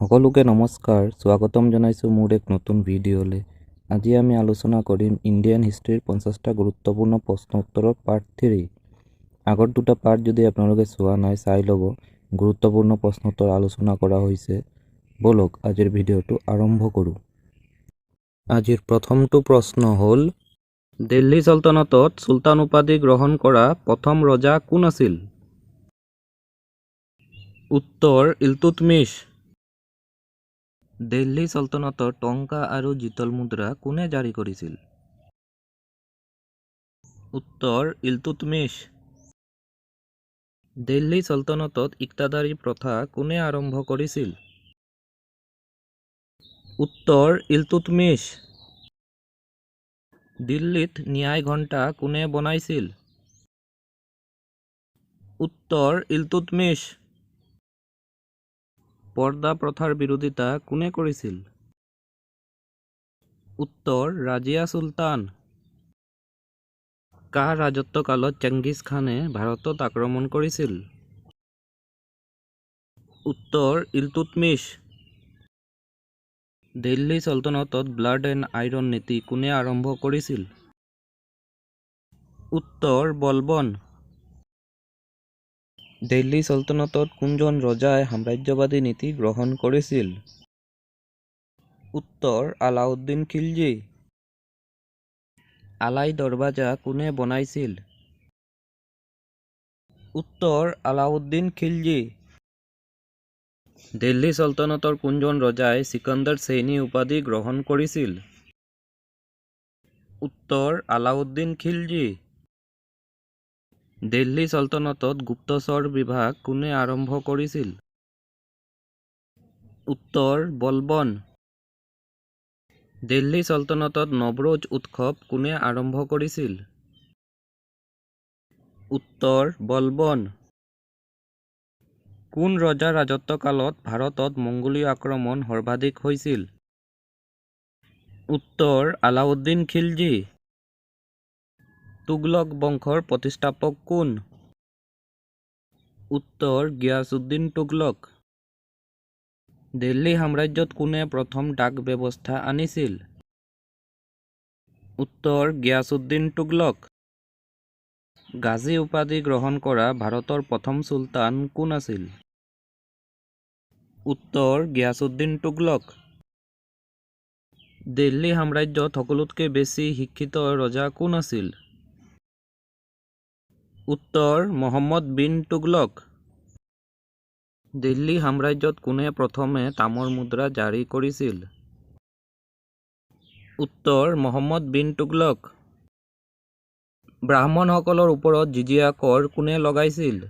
সকলোকে নমস্কাৰ, স্বাগতম জনাইছোঁ মোৰ এক নতুন ভিডিঅ'লৈ। আজি আমি আলোচনা কৰিম ইণ্ডিয়ান হিষ্ট্ৰীৰ 50টা গুৰুত্বপূৰ্ণ প্ৰশ্ন উত্তৰৰ পাৰ্ট 3। আগৰ দুটা পাৰ্ট যদি আপোনালোকে চোৱা নাই, চাই ল'ব। গুৰুত্বপূৰ্ণ প্ৰশ্ন উত্তৰ আলোচনা কৰা হৈছে। ব'লক, আজিৰ ভিডিঅ'টো আৰম্ভ কৰোঁ। আজিৰ প্ৰথমটো প্ৰশ্ন হ'ল, দিল্লী চলতনতত চুলতান উপাধি গ্ৰহণ কৰা প্ৰথম ৰজা কোন আছিল? উত্তৰ ইলতুৎমিছ। দিল্লী চলতনতৰ টংকা আৰু জিতল মুদ্ৰা কোনে জাৰি কৰিছিল? উত্তৰ ইলতুৎমিছ। দিল্লী চলতনতত ইকতাদাৰী প্ৰথা কোনে আৰম্ভ কৰিছিল? উত্তৰ ইলতুৎমিছ। দিল্লীত ন্যায় ঘণ্টা কোনে বনাইছিল? উত্তৰ ইলতুৎমিছ। পৰ্দা প্ৰথাৰ বিৰোধিতা কোনে কৰিছিল? উত্তৰ ৰাজিয়া চুলতান। কাৰ ৰাজত্বকালত চেংগিজ খানে ভাৰতত আক্ৰমণ কৰিছিল? উত্তৰ Iltutmish. Delhi চলতনতত blood and iron নীতি কোনে আৰম্ভ কৰিছিল? উত্তৰ বলবন। দিল্লী চলতনতত কোনজন ৰজাই সাম্ৰাজ্যবাদী নীতি গ্ৰহণ কৰিছিল? উত্তৰ আলাউদ্দিন খিলজী। আলাই দৰবাজা কোনে বনাইছিল? উত্তৰ আলাউদ্দিন খিলজী। দিল্লী চলতনতৰ কোনজন ৰজাই চিকন্দৰ চেইনী উপাধি গ্ৰহণ কৰিছিল? উত্তৰ আলাউদ্দিন খিলজী। দিল্লী চলতনতত গুপ্তচৰ বিভাগ কোনে আৰম্ভ কৰিছিল? উত্তৰ বলবন। দিল্লী চলতনতত নৱৰোজ উৎসৱ কোনে আৰম্ভ কৰিছিল? উত্তৰ বলবন। কোন ৰজাৰ ৰাজত্বকালত ভাৰতত মংগোলীয় আক্ৰমণ সৰ্বাধিক হৈছিল? উত্তৰ আলাউদ্দিন খিলজী। তুগলক বংশৰ প্ৰতিষ্ঠাপক কোন? উত্তৰ গিয়াছুদ্দিন তুগলক। দিল্লী সাম্ৰাজ্যত কোনে প্ৰথম ডাক ব্যৱস্থা আনিছিল? উত্তৰ গিয়াছুদ্দিন তুগলক। গাজী উপাধি গ্ৰহণ কৰা ভাৰতৰ প্ৰথম চুলতান কোন আছিল? উত্তৰ গিয়াছুদ্দিন তুগলক। দিল্লী সাম্ৰাজ্যত সকলোতকৈ বেছি শিক্ষিত ৰজা কোন আছিল? উত্তৰ মহম্মদ বিন তুগলক। দিল্লী সাম্ৰাজ্যত কোনে প্ৰথমে তামৰ মুদ্ৰা জাৰি কৰিছিল? উত্তৰ মহম্মদ বিন তুগলক। ব্ৰাহ্মণসকলৰ ওপৰত জিজিয়া কৰ কোনে লগাইছিল?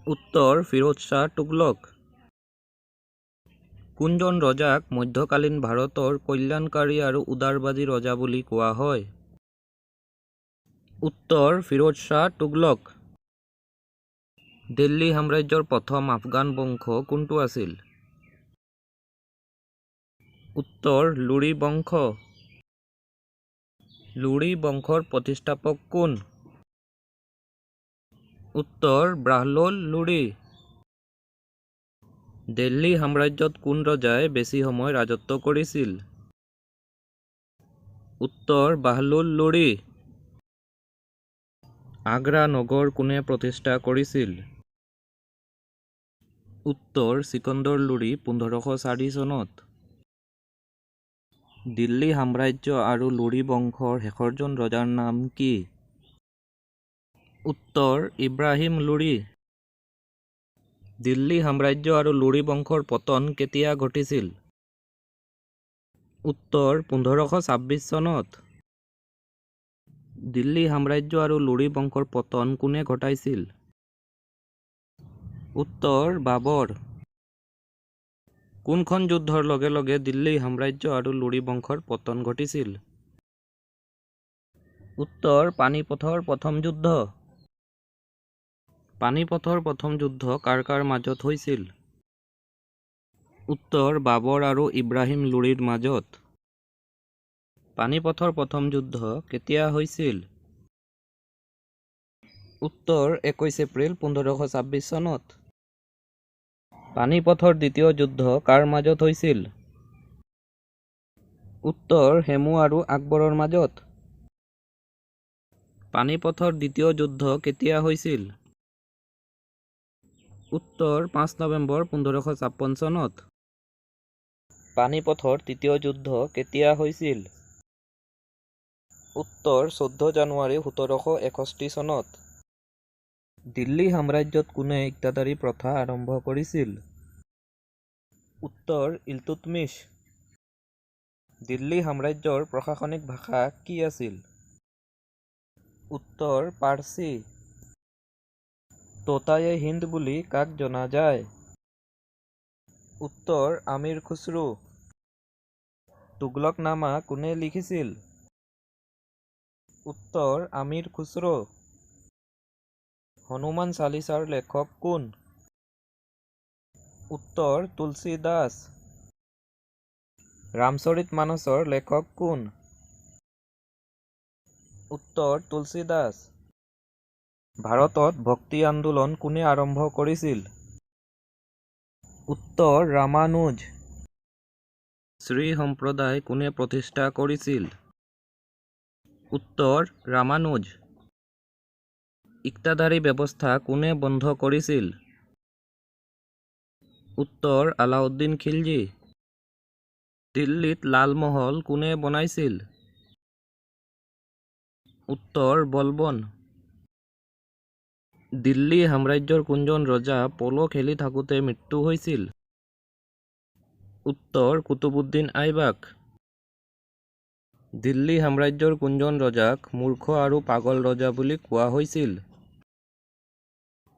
উত্তৰ ফিৰোজ শ্বাহ তুগলক। কোনজন ৰজাক মধ্যকালীন ভাৰতৰ কল্যাণকাৰী আৰু উদাৰবাদী ৰজা বুলি কোৱা হয়? উত্তৰ ফিৰোজ শ্বাহ তুগলক। দিল্লী সাম্ৰাজ্যৰ প্ৰথম আফগান বংশ কোনটো আছিল? উত্তৰ লোৰী বংশ। লোৰী বংশৰ প্ৰতিষ্ঠাপক কোন? উত্তৰ বাহলোল লোৰী। দিল্লী সাম্ৰাজ্যত কোন ৰজাই বেছি সময় ৰাজত্ব কৰিছিল? উত্তৰ বাহলোল লোৰী। আগ্ৰা নগৰ কোনে প্ৰতিষ্ঠা কৰিছিল? উত্তৰ চিকন্দৰ লোৰী, 1504 চনত। দিল্লী সাম্ৰাজ্য আৰু লোৰী বংশৰ শেষৰজন ৰজাৰ নাম কি? উত্তৰ ইব্ৰাহিম লোৰী। দিল্লী সাম্ৰাজ্য আৰু লোৰী বংশৰ পতন কেতিয়া ঘটিছিল? উত্তৰ 1526 চনত। দিল্লী সাম্ৰাজ্য আৰু লোৰী বংশৰ পতন কোনে ঘটাইছিল? উত্তৰ বাবৰ। কোনখন যুদ্ধৰ লগে লগে দিল্লী সাম্ৰাজ্য আৰু লোৰী বংশৰ পতন ঘটিছিল? উত্তৰ পানিপথৰ প্ৰথম যুদ্ধ। পানিপথৰ প্ৰথম যুদ্ধ কাৰ কাৰ মাজত হৈছিল? উত্তৰ বাবৰ আৰু ইব্ৰাহিম লোৰীৰ মাজত। পানিপথৰ প্ৰথম যুদ্ধ কেতিয়া হৈছিল? উত্তৰ 21 এপ্ৰিল 1526 চনত। পানিপথৰ দ্বিতীয় যুদ্ধ কাৰ মাজত হৈছিল? উত্তৰ হেমু আৰু আকবৰৰ মাজত। পানিপথৰ দ্বিতীয় যুদ্ধ কেতিয়া হৈছিল? উত্তৰ 5 নৱেম্বৰ 1556 চনত। পানিপথৰ তৃতীয় যুদ্ধ কেতিয়া হৈছিল? উত্তৰ 14 জানুৱাৰী 1761 চনত। দিল্লী সাম্ৰাজ্যত কোনে ইকতাদাৰী প্ৰথা আৰম্ভ কৰিছিল? উত্তৰ ইলতুৎমিছ। দিল্লী সাম্ৰাজ্যৰ প্ৰশাসনিক ভাষা কি আছিল? উত্তৰ পাৰ্চী। তোতা-ই হিন্দ বুলি কাক জনা যায়? উত্তৰ আমিৰ খুছৰু। তুগলকনামা কোনে লিখিছিল? উত্তৰ আমিৰ খুছৰু। হনুমান চালিচাৰ লেখক কোন? উত্তৰ তুলসী দাস। ৰামচৰিত মানসৰ লেখক কোন? উত্তৰ তুলসী দাস। ভাৰতত ভক্তি আন্দোলন কোনে আৰম্ভ কৰিছিল? উত্তৰ ৰামানুজ। শ্ৰী সম্প্ৰদায় কোনে প্ৰতিষ্ঠা কৰিছিল? উত্তৰ ৰামানুজ। ইকতাদাৰী ব্যৱস্থা কোনে বন্ধ কৰিছিল? উত্তৰ আলাউদ্দিন খিলজী। দিল্লীত লালমহল কোনে বনাইছিল? উত্তৰ বলবন। দিল্লী সাম্ৰাজ্যৰ কোনজন ৰজা প'ল' খেলি থাকোঁতে মৃত্যু হৈছিল? উত্তৰ কুতুবুদ্দিন আইবাক। দিল্লী সাম্ৰাজ্যৰ কোনজন ৰজাক মূৰ্খ আৰু পাগল ৰজা বুলি কোৱা হৈছিল?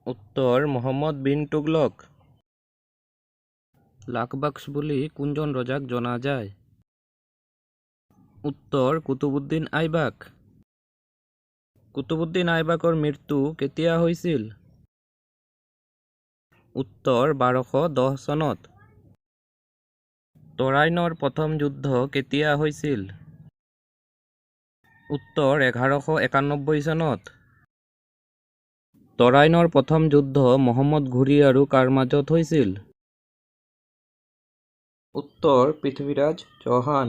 উত্তৰ মহম্মদ বিন তুগলক। লাখবাক্স বুলি কোনজন ৰজাক জনা যায়? উত্তৰ কুতুবুদ্দিন আইবাক। কুতুবুদ্দিন আইবাকৰ মৃত্যু কেতিয়া হৈছিল? উত্তৰ 1210 চনত। তৰাইনৰ প্ৰথম যুদ্ধ কেতিয়া হৈছিল? উত্তৰ 1191 চনত। তৰাইনৰ প্ৰথম যুদ্ধ মহম্মদ ঘুৰি আৰু কাৰ মাজত হৈছিল? উত্তৰ পৃথ্বীৰাজ চৌহান।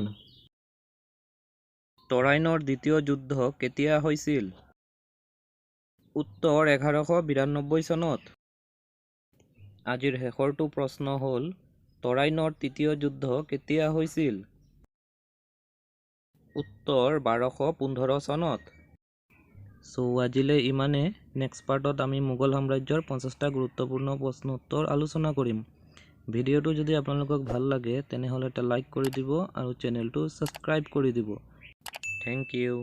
তৰাইনৰ দ্বিতীয় যুদ্ধ কেতিয়া হৈছিল? উত্তৰ 1192 চনত। আজিৰ শেষৰটো প্ৰশ্ন হ'ল, তৰাইনৰ তৃতীয় যুদ্ধ কেতিয়া হৈছিল? উত্তৰ 1215 চনত। চ' আজিলৈ ইমানে। নেক্সট পাৰ্টত আমি মোগল সাম্ৰাজ্যৰ 50টা গুৰুত্বপূৰ্ণ প্ৰশ্ন উত্তৰ আলোচনা কৰিম। ভিডিঅ'টো যদি আপোনালোকক ভাল লাগে, তেনেহ'লে এটা লাইক কৰি দিব আৰু চেনেলটো ছাবস্ক্ৰাইব কৰি দিব। Thank you.